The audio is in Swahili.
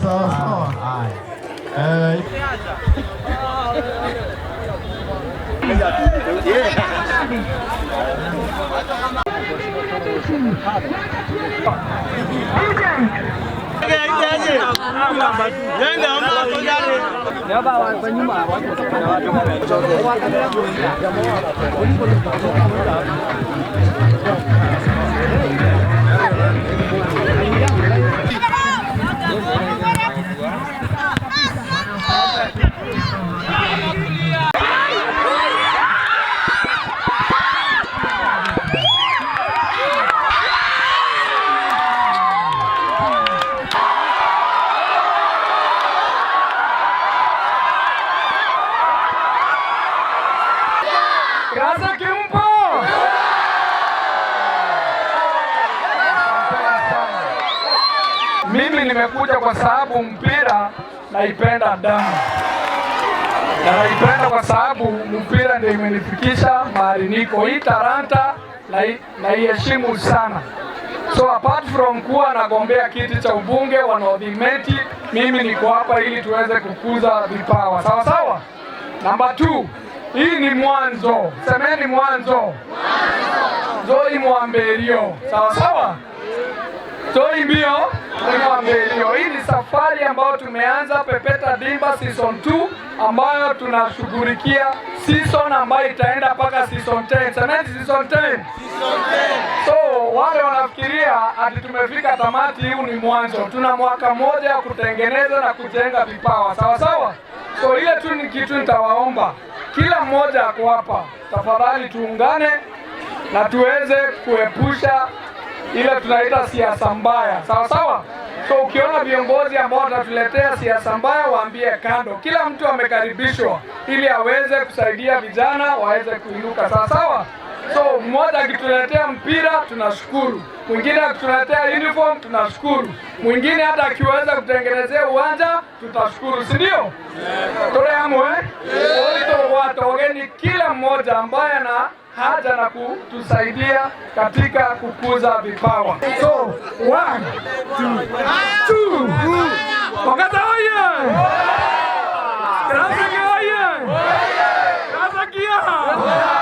Sawa sawa. Haya. Krasaki mpo? Mimi nimekuja kwa sababu mpira naipenda damu, na naipenda kwa sababu mpira ndio imenifikisha mahali niko. Hii talanta naiheshimu sana. So apart from kuwa nagombea kiti cha ubunge wa North Imenti, mimi niko hapa ili tuweze kukuza vipawa. Sawa sawa. Namba 2, hii ni mwanzo. Semeni mwanzo. Zoi mwamberio. Sawa sawa. Zoi mbio mwamberio. Hii ni safari ambayo tumeanza Pepeta Dimba season 2 ambayo tunashughulikia season ambayo itaenda mpaka season 10. Semeni season 10. So wale wanafikiria ati tumefika tamati, huu ni mwanzo. Tuna mwaka mmoja ya kutengeneza na kujenga vipawa. Sawa sawa. So ile tu ni kitu nitawaomba kila mmoja ako hapa, tafadhali tuungane na tuweze kuepusha ile tunaita siasa mbaya. Sawa sawa. So ukiona viongozi ambao watatuletea siasa mbaya, waambie kando. Kila mtu amekaribishwa ili aweze kusaidia vijana waweze kuinuka. Sawa sawa. So mmoja akituletea mpira tunashukuru, mwingine akituletea uniform tunashukuru, mwingine hata akiweza kutengenezea uwanja tutashukuru, si ndio? Tore hamwe watogeni kila mmoja ambaye ana haja na kutusaidia katika kukuza vipawa. So 1 2 2 Ongeza oye! Krasaki oye! Krasakia!